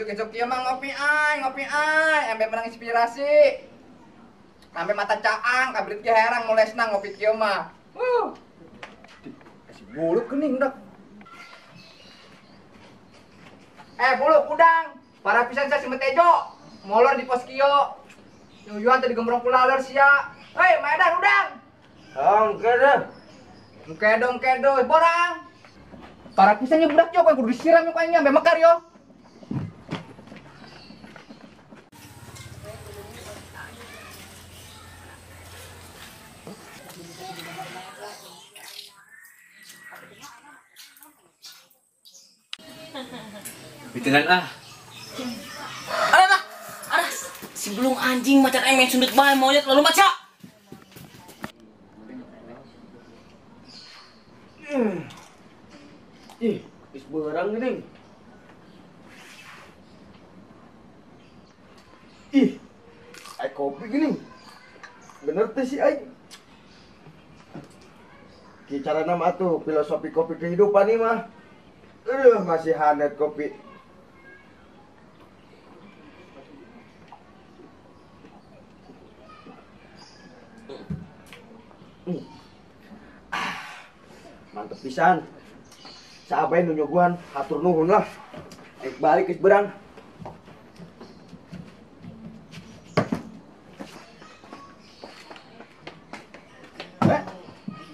Esuk-esuk kieu mah ngopi ay, sampai menang inspirasi. Sampai mata caang, kabrit ge herang molesna ngopi kieu mah. Si buluk geuning dak. Buluk udang. Para pisan sia si Metejo. Molor di pos kieu. Yuyuan tadi gembrong kulaler sia. Hei, Maedan udang. Engke deh. Engke dong, borang. Para pisannya budak yo, kudu disiram yo aing sampai mekar yo. Bitenan ah. Ada. Si belum anjing macan aing main sundut bae monyet lalu maca. Ih, geus beurang geuning. Ih, ai kopi geuning. Bener teh si aing. Ki carana mah atuh filosofi kopi kehidupan ieu mah. Aduh, masih hanet kopi. Mantep pisan. Saabay nu nyuguhan, hatur nuhun lah. Aik balik geus beurang.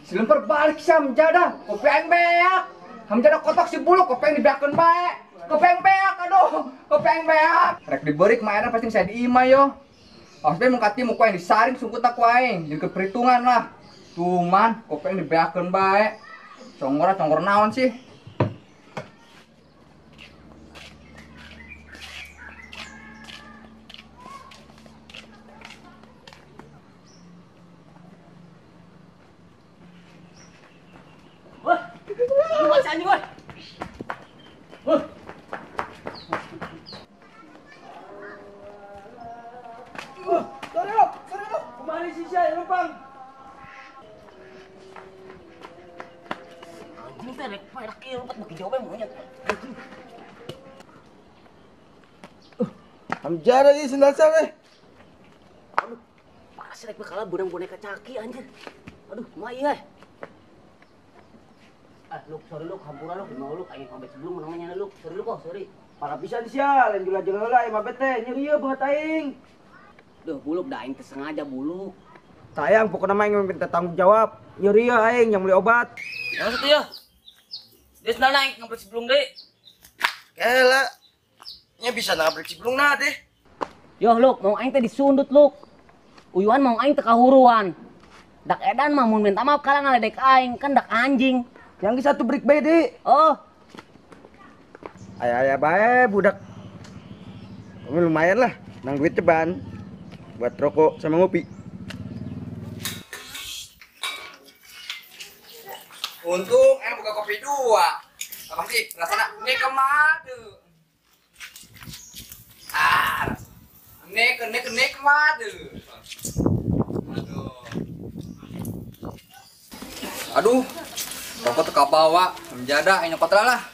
Si lemper balik sia menjada, kopi aing beak. Hamjada kotok si buluk, kopi aing dibeakeun bae. Kopi aing beak, aduh, kopi aing beak. Rek dibeurik mah pasti saya di imah yo. Awas bae mun katimu ku aing disaring sungkut ku aing, jadi perhitungan lah. Cuman kopi aing dibeakeun bae. Congor congor naon sih? Wah, lu baca anjing, wah. Wah. Wah, sorry lo. Kemana sih saya lumpang? Anjing teh rek pae rek lompat bagi jawab monyet. Hamjara ieu sendal sare. Aduh, pas rek kalah beurang boneka caki anjir. Aduh, kumaha ieu? Ah, luk, sorry luk, hampura luk, mau luk, aing pamit sebelum namanya luk, sorry luk, oh, sorry. Para pisan sia, lain jula jeung heula mah bete, nyeri ieu beungeut aing. Duh, buluk da aing teu sengaja buluk. Sayang pokona mah aing minta tanggung jawab. Nyeri ieu aing yang beli obat. Ya maksud ieu. Dia sendalna aing ngabrik sebelum deui. Kela. Nya bisa nabrik sebelum na deh. Yo luk, mau aing teh disundut luk. Uyuhan mau aing teu kahuruan. Dak edan mah mun minta maaf kalah ngaledek aing, kan dak anjing. Yang satu break bae di. Oh. Ayah-ayah bae budak. Tapi lumayan lah, nang duit ceban buat rokok sama ngopi. Untung buka kopi dua. Apa sih rasanya nikmat tuh. Ah, nikmat tuh. Aduh. Rokok teu kabawa, menjada aing nyokot lah.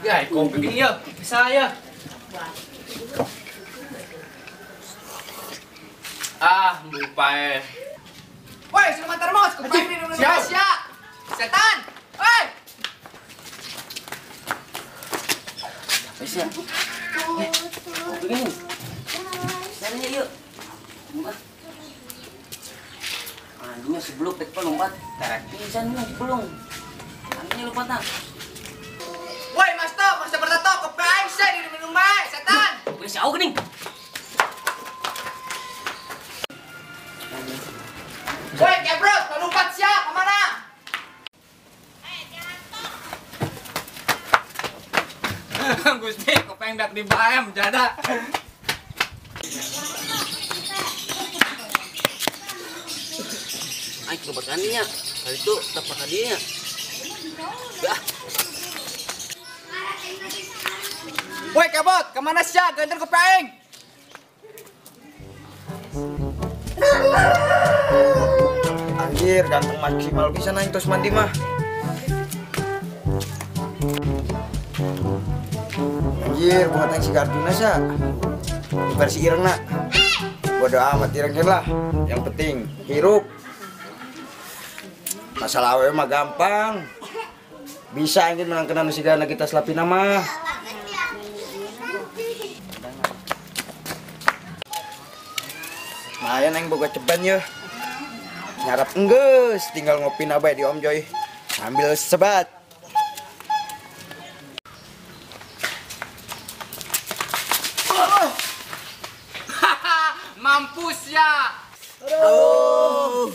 Ya, kopi gini ya, bisa ya. Ah, lupa. Woi, siluman termos, kopi minum sia. Setan. Woi. Bisa. Kopi gini. Saranya yuk. Anjingnya sebelum dek lompat, tarik pisan nih sebelum. Anjingnya lompat tak. Woi, Mas Tok, Mas bertetok kopi aing sia di minum bae, setan. Kopi si au geuning. Woi, kebrot, lompat sia kemana? Gusti, kopi aing dak di bae menjada. Aing coba kandinya, kali itu tapak hadiahnya. Dah. Woi kebot, kemana sia? Ganter kopi aing. Anjir, ganteng maksimal bisa aing tos mandi mah. Anjir, buat yang si Karduna sa. Versi ireng nak. Bodoh amat ireng lah. Yang penting hirup. Masalah awewe mah gampang. Bisa anjir menang kena nu kita selapina mah. Lumayan aing boga ceban yeuh. Nyarap enggeus, tinggal ngopi na bae di Om Joy. Ambil sebat. Mampus ya. Aduh.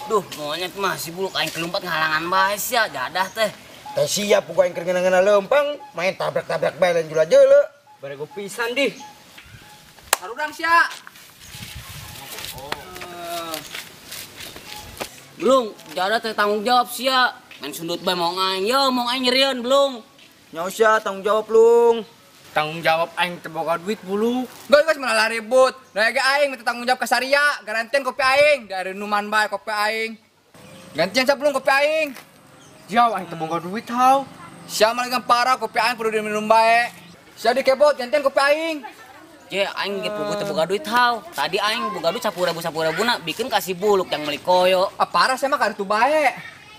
Duh, monyet mah si buluk aing kelumpat ngalangan bae sia, jadah teh. Teh siap gua aing keur ngeunah-ngeunah leumpang, main tabrak-tabrak bae lain jula-jeuleu. Barego pisan dih. Harudang sia. Belum, jadah teh tanggung jawab sia. Main sundut bae maung aing, yo maung aing nyerieun belum. Nyaho sia tanggung jawab lung. Tanggung jawab aing teu boga duit bulu. Geus geus malah ribut. Da ge aing minta tanggung jawab ka Saria, garantian kopi aing, dari numan bae kopi aing. Gantian sia belum kopi aing. Jauh aing teu boga duit hau. Sia mah lagi parah kopi aing perlu diminum bae. Sia dikebot gantian kopi aing. Je aing ge puguh teu boga duit hau. Tadi aing boga duit 10.000 10.000 na bikin kasih buluk yang meuli koyo. Ah parah sia mah kartu bae.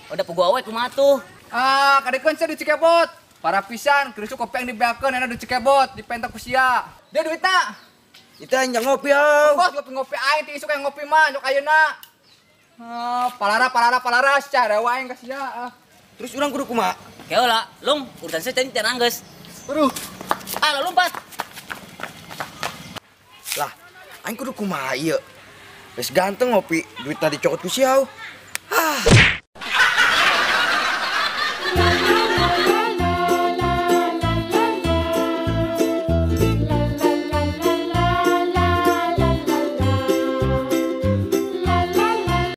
Udah puguh awe kumaha tuh? Ah kadekeun sia di Cikebot. Para pisan, kerusuk kopi yang dibeakeun enak di Cikebot, dipentak ku sia. Dia duitna. Itu aing jang ngopi hau. Bos ngopi-ngopi aing ti isuk yang ngopi mah nyok ayeuna. Ah, palara palara palara secara wae aing ka sia. Ah. Terus urang kudu kumaha? Keula, lung, urusan sia teh geus. Aduh. Ah, lompat. Lah, aing kudu kumaha ieu? Geus ganteng ngopi, duitna dicokot ku sia hau. Ah.